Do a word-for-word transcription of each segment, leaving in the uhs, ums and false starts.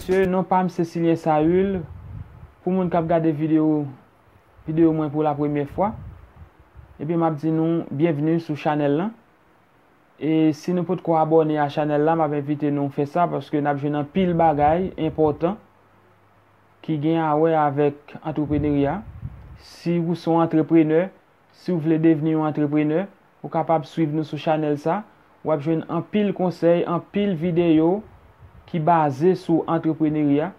Mesye, non pa m Cecilien Saül. Pou moun k ap gade videyo, videyo mwen pou la premyè fwa, ebyen, m ap di nou byenvni sou chanèl lan. E si nou potko abòne a chanèl la, m ap envite nou fè sa, paske n ap jwenn anpil bagay enpòtan ki gen a wè avèk antreprenerya. Si ou se yon antreprenè, si w vle devni yon antreprenè, ou kapab swiv nou sou chanèl sa. W ap jwenn anpil konsèy, anpil videyo ki baze sou antreprenerya.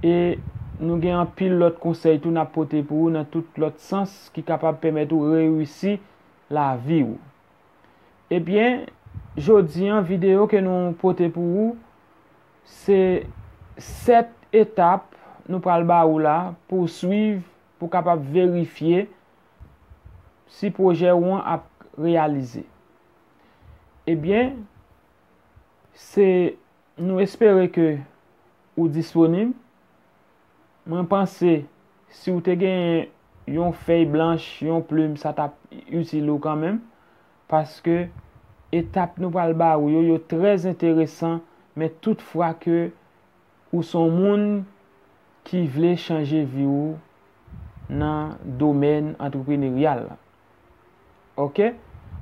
E nou gen anpil lòt konsèy tou n ap pote pou ou nan tout lòt sans ki kapab pèmèt ou reyisi lavi w. Ebyen, jodi an, videyo ke nou pote pou ou, se sèt etap nou pral ba ou la pou w swiv, pou w kapab verifye si pwojè ou an ap reyalize. Ebyen, se, nou espere ke ou disponib. Mwen panse, si w te genyen yon fèy blanch, yon plim, sa t ap itil ou kanmenm, paske etap nou pral ba ou yo, yo trè enteresan, men tout fwa ke ou se yon moun ki vle chanje vi w nan domèn antrepreneryal la. Oke?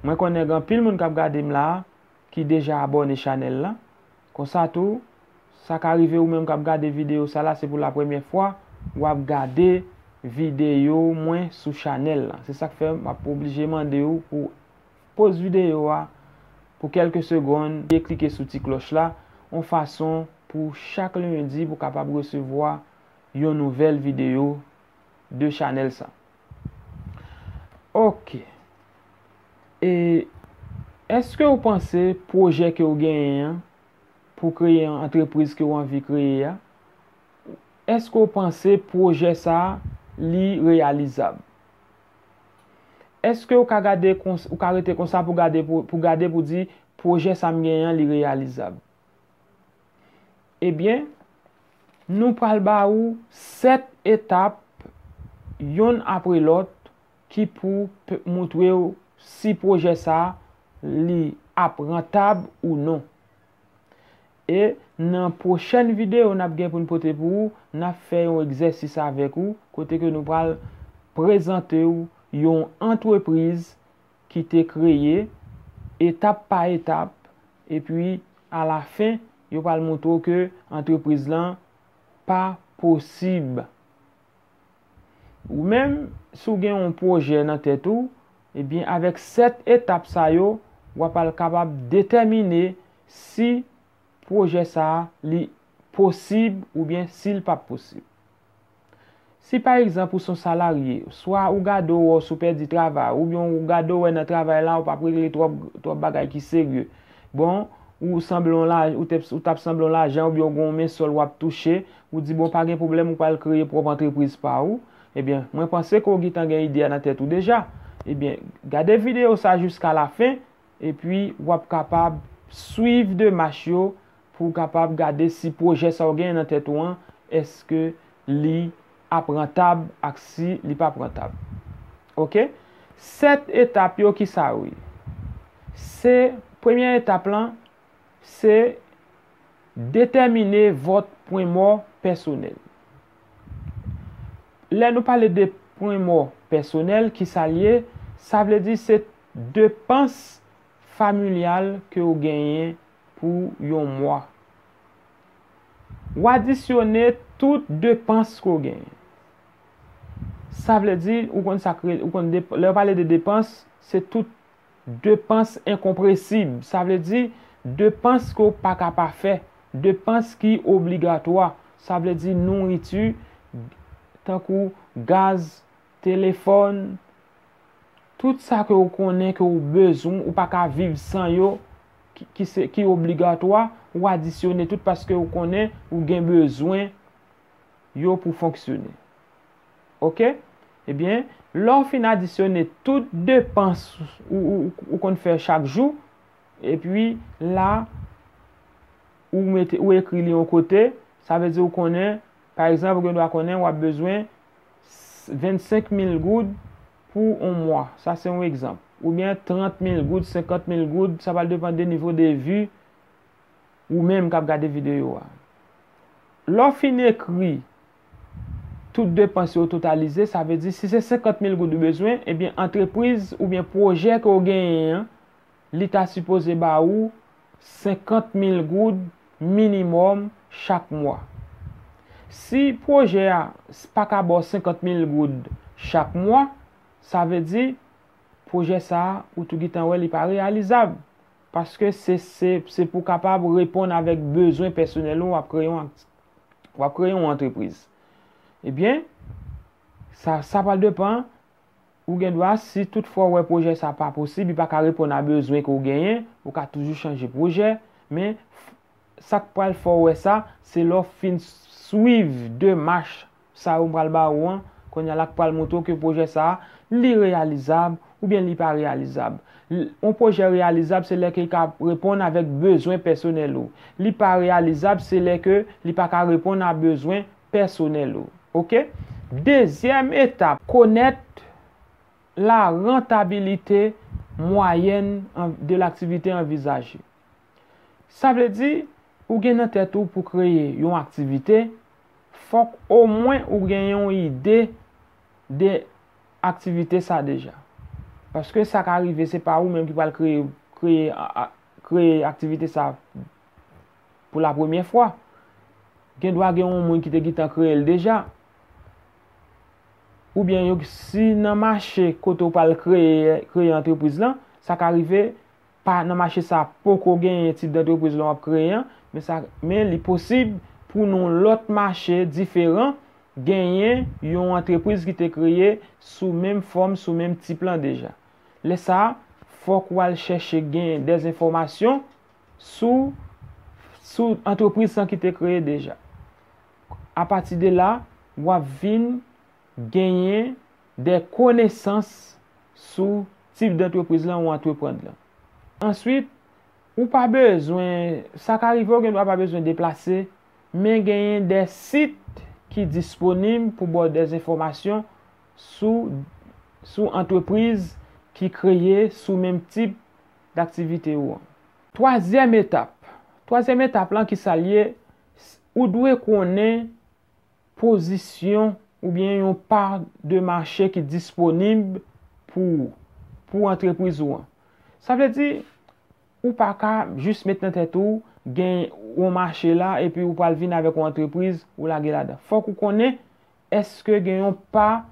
Mwen konnen gen anpil moun k ap gade m la, ki deja abòne chanèl la. Konsa tou, sa ka rive ou menm k ap gade videyo sa la, se pou la premyè fwa w ap gade videyo mwen sou chanèl la. Se sa k fè m ap oblije mande w pou poz videyo a pou kèlke segonn e klike sou ti klòch la, yon fason pou chak lendi pou w kapab resevwa yon nouvèl videyo de chanèl sa. Oke. E èske w panse pwojè ke w genyen an pou kreye yon antrepriz ke w anvi kreye a, èske w panse pwojè sa a li reyalizab? Èske w ka gade kons-, ou ka rete konsa pou gade pou, pou gade pou di pwojè sa m genyen an li reyalizab? Ebyen, nou pral ba ou sèt etap, yonn apre lòt, ki pou pe-, montre w si pwojè sa a li ap rantab ou non. E nan pwochèn videyo n ap gen pou n pote pou ou, n ap fè yon egzèsis avèk ou, kote ke nou pral prezante w yon antrepriz ki te kreye etap pa etap, epi alafen, yo pral montre w ke antrepriz lan pa posib. Ou menm, si w gen yon pwojè nan tèt ou, ebyen, avèk sèt etap sa yo, w ap al kapab detèmine si pwojè sa a, li posib oubyen si l p ap posib. Si pa egzanp ou se yon salarye, swa ou gade w wè w si w pèdi travay, oubyen ou gade w wè nan travay la ou p ap regle twòp, twòp bagay ki serye. Bon, ou sanble yon la, ou te, ou t ap sanble yon lajan oubyen ou gen yon men sòl w ap touche, ou di, bon, pa gen pwoblèm, ou pral kreye pwòp antrepriz pa ou. Ebyen, mwen panse ke w gentan gen ide a nan tèt ou deja. Ebyen, gade videyo sa jiska lafen, epi w ap kapab swiv demach yo pou w kapab gade si pwojè sa w genyen nan tèt ou an, èske li ap rantab ak si li p ap rantab. Oke? Sèt etap yo, ki sa yo ye? Se, premyè etap lan, se déterminer votre point mort personnel. Lè nou pale de pwen mò pèsonèl, ki sa l ye? Sa vle di se depans familyal ke w genyen pou yon mwa. W adisyone tout depans ke w genyen. Sa vle di, ou konn sa k rele, ou konn dep-, lè yo pale de depans, se tout depans enkonpresib. Sa vle di, depans ke w pa ka pa fè, depans ki obligatwa. Sa vle di, nouriti, tankou gaz, telefòn, tout sa ke w konnen ke w bezwen, ou pa ka viv san yo, ki, ki se, ki obligatwa, ou adisyone tout paske ou konnen ou gen bezwen yo pou fonksyone. Oke? Ebyen, lè w fin adisyone tout depans ou, ou, ou konn fè chak jou, epi la, ou mete, ou ekri li yon kote, sa vle di ou konnen, pa egzanp, ou gen dwa konnen w ap bezwen vennsenk mil goud pou yon mwa. Sa se yon egzanp. Oubyen trant mil goud, senkant mil goud, sa pral depann de nivo de vi ou menm k ap gade videyo a. Lè w fin ekri tout depans yo totalize, sa vle di si se senkant mil goud ou bezwen, ebyen antrepriz oubyen pwojè ke w genyen an, li ta sipoze ba ou senkant mil goud minimòm chak mwa. Si pwojè a pa ka ba w senkant mil goud chak mwa, sa vle di pwojè sa a ou tou gentan wè li pa reyalizab. Paske se, se, se pou w kapab reponn avèk bezwen pèsonèl ou, w ap kreye yon w ap kreye yon antrepriz. Ebyen, sa, sa pral depann, ou gen dwa, si toutfwa w wè pwojè sa pa posib, li pa ka reponn a bezwen ke w genyen, ou ka toujou chanje pwojè, men sa k pral fè w wè sa, se lè w fin swiv demach sa yo m pral ba ou an, kounye a la k pral montre w ke pwojè sa a, li reyalizab oubyen li pa reyalizab. Yon pwojè reyalizab se lè ke li ka reponn avèk bezwen pèsonèl ou. Li pa reyalizab se lè ke li pa ka reponn a bezwen pèsonèl ou. Oke? Dezyèm etap, konèt la rentabilité moyenne de l'activité envisagée. Sa vle di, ou gen nan tèt ou pou kreye yon aktivite, fòk omwen ou gen yon ide de aktivite sa deja. Paske sa ka rive, se pa ou menm ki pral kreye, kreye, a, a, kreye aktivite sa pou la premyè fwa. Gen dwa gen yon moun ki te gentan kreye l deja. Oubyen yo, si nan mache kote w pral kreye, kreye antrepriz lan, sa ka rive pa nan mache sa poko genyen tip dantrepriz lan w ap kreye an, men sa, men li posib pou nan lòt mache diferan genyen yon antrepriz ki te kreye sou menm fòm, sou menm tip lan deja. Lè sa a, fòk w al chèche gen dèzenfòmasyon sou, sou antrepriz sa ki te kreye deja. Apati de la, w ap vin genyen de konesans sou tip dantrepriz lan ou antreprann lan. Answit, ou pa bezwen, sa ka rive w gen dwa pa bezwen deplase, men genyen de sit ki disponib pou ba w de enfòmasyon sou, sou antrepriz ki kreye sou menm tip daktivite ou an. Twazyèm etap. Twazyèm etap lan ki sa l ye, ou dwe konnen pozisyon oubyen yon pa de mache ki disponib pou ou, pou antrepriz ou an. Sa vle di, ou pa ka jis met nan tèt ou gen yon mache la epi ou pral vin avèk yon antrepriz ou lage ladan. Fòk ou konnen èske gen yon pa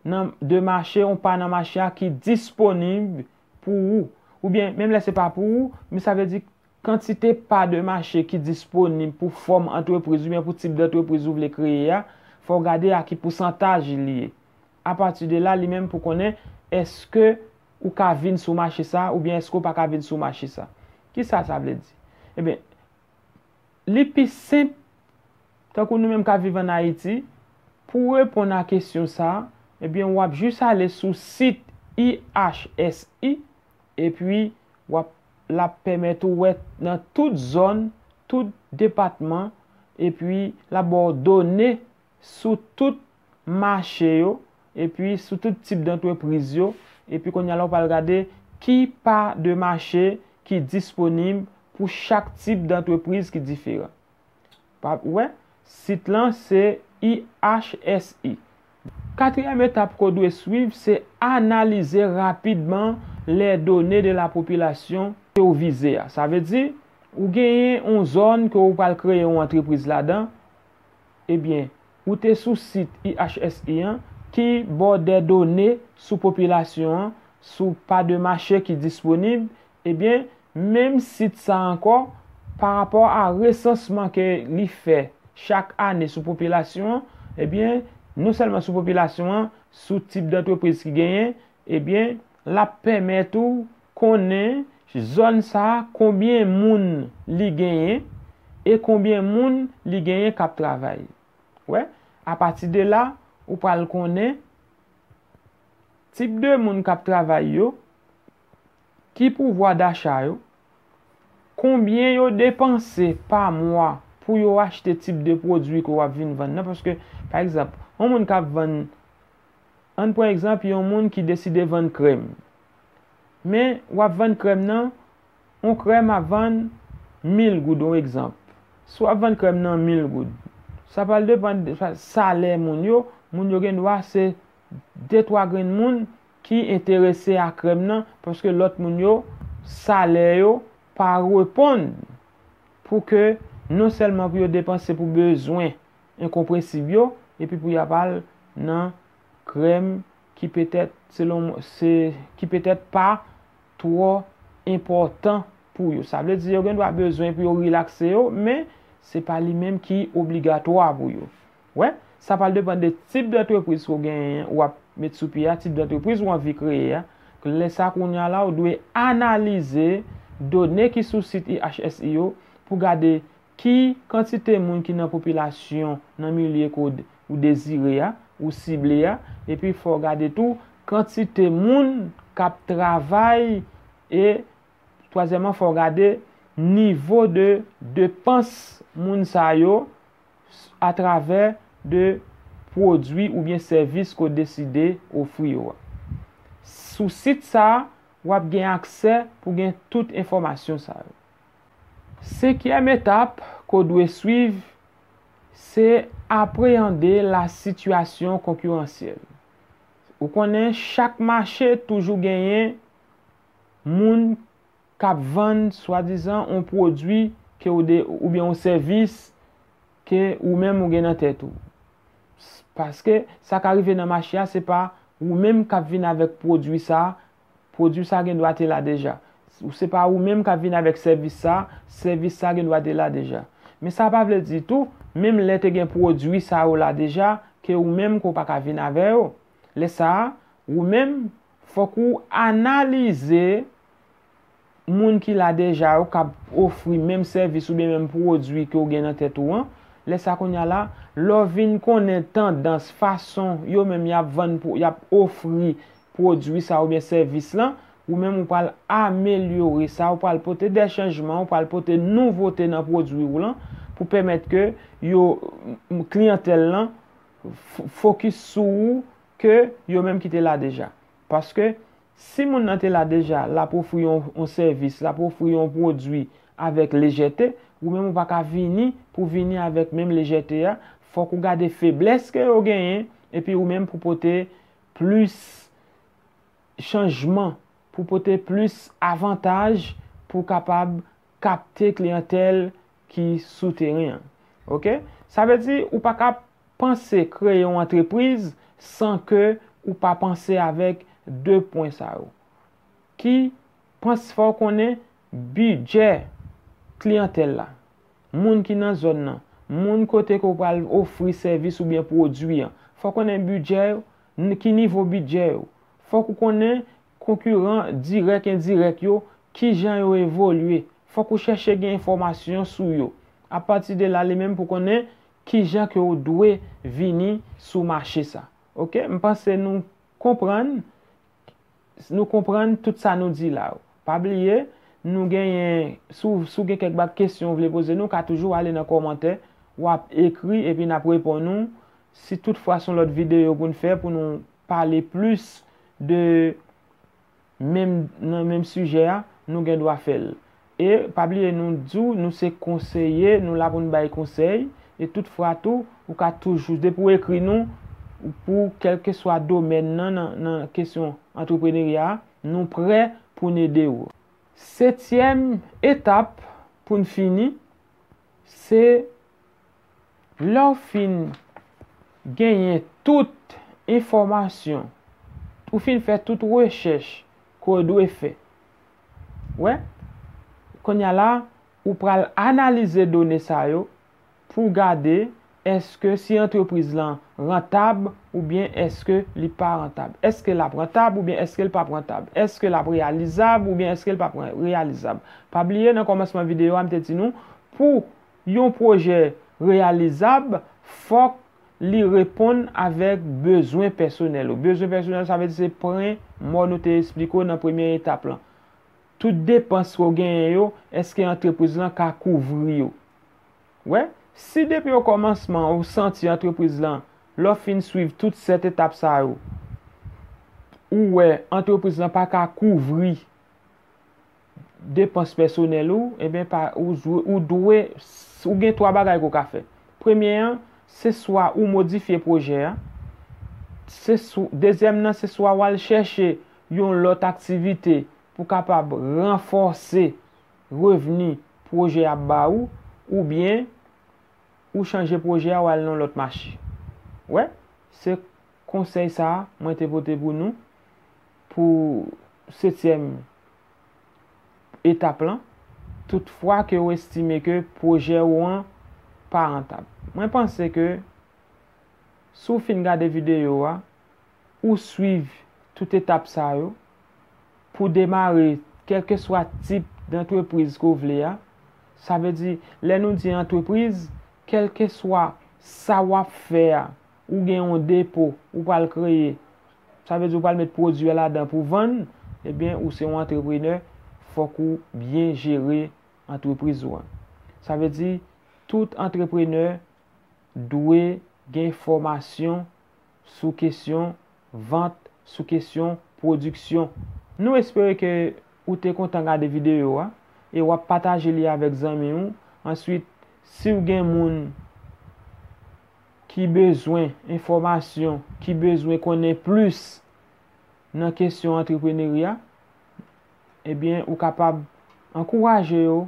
nan de mache, yon pa nan mache a ki disponib pou ou. Oubyen, menm lè se pa pou ou, men sa vle di kantite pa de mache ki disponib pou fòm antrepriz oubyen pou tip dantrepriz ou vle kreye a, fò w gade a ki pousantaj li ye. Apati de la, li menm pou konnen èske ou ka vin sou mache sa a oubyen èske ou pa ka vin sou mache sa a. Kisa sa vle di? Ebyen, li pi senp, tankou nou menm k ap viv ann Ayiti, pou w reponn a kesyon sa a, ebyen, w ap jis ale sou sit I H S I, epi w ap, l ap pèmèt ou wè nan tout zòn, tout depatman, epi l ap ba w done sou tout mache yo, epi sou tout tip dantrepriz yo, epi kounye a la w pral gade ki pa de mache ki disponib pou chak tip dantrepriz ki diferan. Pa, ou wè, sit lan se I H S I. Katriyèm etap ke w dwe swiv, se analize rapidman les données de la population ke w vize a. Sa vle di, ou genyen yon zòn ke w pral kreye yon antrepriz ladan, ebyen, ou te sou sit I H S I an ki ba w de done sou popilasyon an, sou pa de mache ki disponib, ebyen, menm sit sa ankò, pa rapò a resansman ke li fè chak ane sou popilasyon an, ebyen, non sèlman sou popilasyon an, sou tip dantrepriz ki genyen, ebyen, l ap pèmèt ou konnen zòn sa a, konbyen moun li genyen e konbyen moun li genyen k ap travay. Wè, apati de la, ou pral konnen tip de moun k ap travay yo, ki pouvwa dacha yo, konbyen yo depanse pa mwa pou yo achte tip de pwodui ke w ap vin vann nan. Paske, pa egzanp, yon moun k ap vann, ann pran egzanp, yon moun ki deside vann krèm. Men, w ap vann krèm nan, yon krèm ap vann mil goud, yon egzanp. Si w ap vann krèm nan mil goud, sa pral depann de sa- salè moun yo. Moun yo gen dwa se de twa grenn moun ki enterese a krèm nan, paske lòt moun yo, salè yo pa reponn pou ke non sèlman pou yo depanse pou bezwen enkonprensib yo, epi pou y ap al nan krèm ki petèt, selon mwen, se, ki petèt pa twò enpòtan pou yo. Sa vle di yo gen dwa bezwen pou yo rilakse yo, men se pa li menm ki obligatwa pou yo. Wè, sa pral depann de tip dantrepriz ke w genyen, w ap met sou pye a, tip dantrepriz ou anvi kreye a. Lè sa kounye a la, ou dwe analize done ki sou sit I H S I yo pou gade ki kantite moun ki nan popilasyon, nan milye ke w, ou dezire a, ou sible a, epi fò w gade tou kantite moun k ap travay, e twazyèmman, fò w gade nivo de depans moun sa yo atravè de pwodui oubyen sèvis ke w deside ofri yo a. Sou sit sa a, w ap gen aksè pou gen tout enfòmasyon sa yo. Senkyèm etap ke w dwe swiv, se apreyande lasitiyasyon konkiransyèl. Ou konnen chak mache toujou genyen moun k ap vann swadizan yon pwodui ke w de, oubyen yon sèvis ke ou menm ou gen nan tèt ou. Paske sa ka rive nan mache a, se pa ou menm k ap vin avèk pwodui sa a, pwodui sa a gen dwa te la deja. Ou se pa ou menm k ap vin avèk sèvis sa a, sèvis sa a gen dwa te la deja. Men sa pa vle di tou, menm lè te gen pwodui sa yo la deja, ke ou menm ke w pa ka vin avè yo. Lè sa a, ou menm, fòk ou analize moun ki la deja yo k ap ofri menm sèvis oubyen menm pwodui ke w gen nan tèt ou an. Lè sa kounye a la, lè w vin konnen tandans, fason yo menm y ap vann, y ap ofri pwodui sa oubyen sèvis lan, ou menm ou pral amelyore sa, ou pral pote de chanjman, ou pral pote nouvote nan pwodui w lan pou pèmèt ke yo, kliyantèl lan, fokis sou ou ke yo menm ki te la deja. Paske si moun nan te la deja, l ap ofri yon, yon sèvis, l ap ofri yon pwodui avèk lejète, ou menm ou pa ka vini pou vini avèk menm lejète a. Fòk ou gade feblès ke yo genyen, epi ou menm pou pote plis chanjman, pou pote plis avantaj, pou kapab kapte kliyantèl ki sou teren an. Oke? Sa vle di, ou pa ka panse kreye yon antrepriz san ke ou pa panse avèk de pwen sa yo. Ki panse fò w konnen bidjè kliyantèl la, moun ki nan zòn nan, moun kote ke w pral ofri sèvis oubyen pwodui an. Fò w konnen bidjè yo, n- ki nivo bidjè yo. Fòk ou konnen konkiran dirèk, endirèk yo, kijan yo evolye. Fòk ou chèche gen enfòmasyon sou yo. Apati de la, li menm pou konnen kijan ke w dwe vini sou mache sa. Oke? M panse nou konprann, nou konprann tout sa nou di la yo. Pa bliye, nou genyen, si w, si w gen kèk bak kesyon w vle poze nou, w ka toujou ale nan kòmantè, w ap ekri, epi n ap reponn ou. Si toutfwa se yon lòt videyo pou n fè, pou nou pale plis de menm, nan menm sijè a, nou gen dwa fè l. E pa bliye, nou di w, nou se konseye, nou la pou n bay konsèy. E toutfwa tou, ou ka toujou, depi w ekri nou, pou kèlkeswa domèn nan, nan, nan kesyon antreprenerya a, nou prè pou n ede w. Setyèm etap pou n fini, se lè w fin genyen tout enfòmasyon, ou fin fè tout rechèch ke w dwe fè. Wè, kounye a la, ou pral analize done sa yo pou gade èske si antrepriz lan rantab oubyen èske li pa rantab. Èske l ap rantab oubyen èske l p ap rantab. Èske l ap reyalizab oubyen èske l p ap re- reyalizab. Pa bliye, nan kòmansman videyo a, m te di nou, pou yon pwojè reyalizab, fòk li reponn avèk bezwen pèsonèl ou. Bezwen pèsonèl, sa vle di se pwen mò nou te eksplike w nan premye etap lan. Tout depans ke w genyen yo, èske antrepriz lan ka kouvri yo? Wè, si depi okòmansman ou santi antrepriz lan, lè w fin swiv tout sèt etap sa yo, ou wè antrepriz lan pa ka kouvri depans pèsonèl ou, ebyen pa, ou, ou dwe, ou gen twa bagay ke w ka fè. Premye an, se swa ou modifye pwojè a, se sw, dezyèm nan, se swa w al chèche yon lòt aktivite pou kapab ranfòse revni pwojè a ap ba ou, oubyen ou chanje pwojè a, ou al nan lòt mache. Wè, se konsèy sa a mwen te pote pou nou pou setyèm etap lan, toutfwa ke w estime ke pwojè ou an pa rantab. Mwen panse ke si w fin gade videyo a, ou swiv tout etap sa yo pou demare kèlkeswa tip dantrepriz ke w vle a. Sa vle di, lè nou di antrepriz, kèlkeswa sa w ap fè a, ou gen yon depo ou pral kreye, sa vle di ou pral met pwodui a ladan pou vann, ebyen, ou se yon antreprenè, fòk ou byen jere antrepriz ou an. Sa vle di, tout antreprenè dwe gen fòmasyon sou kesyon vant, sou kesyon pwodiksyon. Nou espere ke ou te kontan gade videyo a e w ap pataje li avèk zanmi w. Answit, si w gen moun ki bezwen enfòmasyon, ki bezwen konnen plis nan kesyon antreprenerya, ebyen, ou kapab ankouraje yo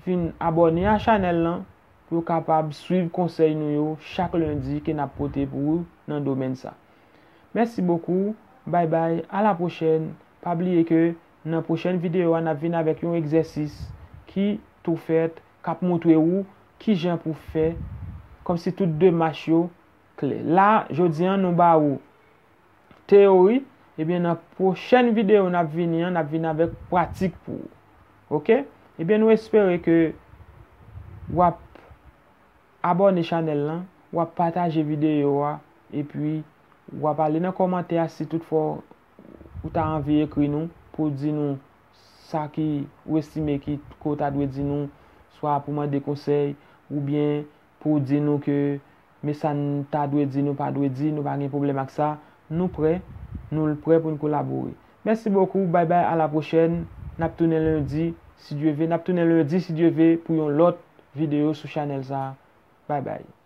vin abòne a chanèl lan pou yo kapab swiv konsèy nou yo chak lendi ke n ap pote pou ou nan domèn sa. Mèsi bokou, bay bay, a la pwochèn. Pa bliye ke nan pwochèn videyo a, n ap vin avèk yon egzèsis ki tou fèt, k ap montre ou kijan pou fè kòmsi tout demach yo klè. La, jodi a, nou ba ou teyori, ebyen, nan pwochèn videyo n ap vini an, n ap vin avèk pratik pou ou. Oke? Ebyen, nou espere ke w ap abòne chanèl lan, w ap pataje videyo a, epi w ap ale nan kòmantè a si toutfwa ou ta anvi ekri nou pou di nou sa ki ou estime ki ke w ta dwe di nou, swa pou mande konsèy, oubyen pou di nou ke men sa n ta dwe di, nou pa dwe di, nou pa gen pwoblèm ak sa. Nou prè, nou prè pou n kolabore. Mèsi bokou, bay bay, a la pwochèn. N ap tounen lendi, si Dye ve. N ap tounen lendi, si Dye ve, pou yon lòt videyo sou chanèl sa. Bay bay.